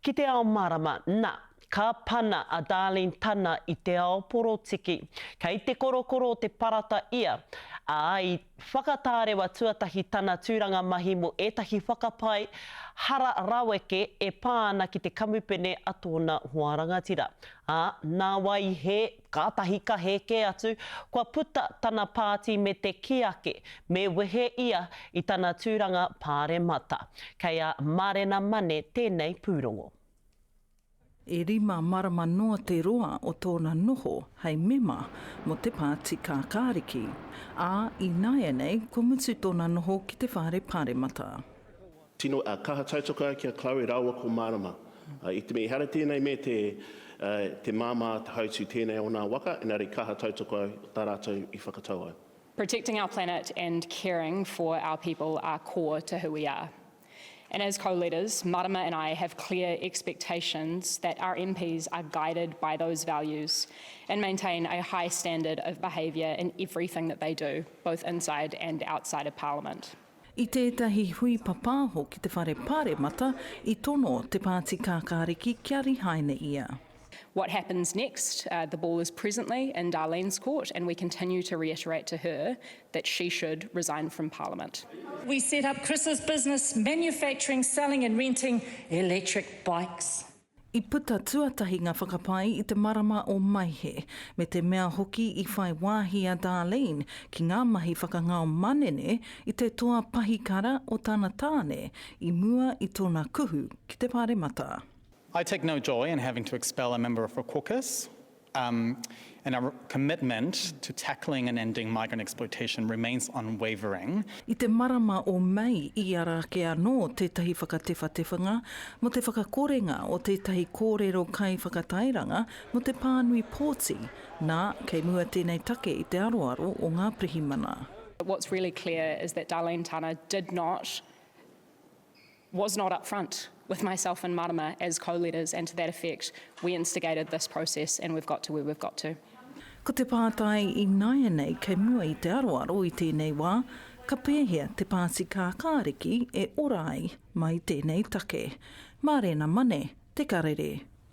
Ki te ao mārama, na, ka pana a Darlene Tana i te ao porotiki. Kei te korokoro o te parata ia, ā, i whakatārewa tuatahi tana tūranga mahi mō ētahi whakapae hara raweke e pā ana ki te kamupene a tōna hoa rangatira. Ā, nāwai i hē, kātahi ka hē kē atu, kua puta tana pāti me te kī ake, me wehe ia i tana tūranga pāremata. Kei a Mārena Mane tēnei pūrongo. E rima marama noa te roa o tōna noho hei mema mō te Pāti Kākāriki, ā, ināianei kua mutu tōna noho ki te Whare Pāremata. Tino kaha tautoko au ki a Chloe rāua ko Marama. I te mea ehara tēnei me te te māmā te hautū tēnei o nā waka, engari kaha tautoko au tā rātou i whakatau ai. Protecting our planet and caring for our people are core to who we are. And as co-leaders, Marama and I have clear expectations that our MPs are guided by those values and maintain a high standard of behaviour in everything that they do, both inside and outside of Parliament. I tētahi hui papāho ki te Whare Pāremata, i tono te Pāti Kākāriki kia rihaina ia. What happens next? The ball is presently in Darlene's court and we continue to reiterate to her that she should resign from Parliament. We set up Chris's business manufacturing, selling and renting electric bikes. I puta tuatahi ngā whakapae i te marama o Maehe, me te mea hoki i whai wāhi a Darlene ki ngā mahi whakangao manene i te toa pahikara o tana tāne i mua i tōna kuhu ki te Pāremata. I take no joy in having to expel a member of a caucus, um, and our commitment to tackling and ending migrant exploitation remains unwavering. I te marama o Mei i ara ake anō tētahi whakatewhatewhanga mō te whakakorenga o tētahi kōrero kaiwhakatairanga mō te pānui pōti, nā, kei mua tēnei take i te aroaro o ngā pirihimana. What's really clear is that Darlene Tana did not was not upfront with myself and Marama as co-leaders and to that effect we instigated this process and we've got to where we've got to. Ko te pātai ināianei kei mua i te aroaro i tēnei wā, ka pēhea te Pāti Kākāriki e ora ai mai tēnei take? Mārena Mane, Te Karere.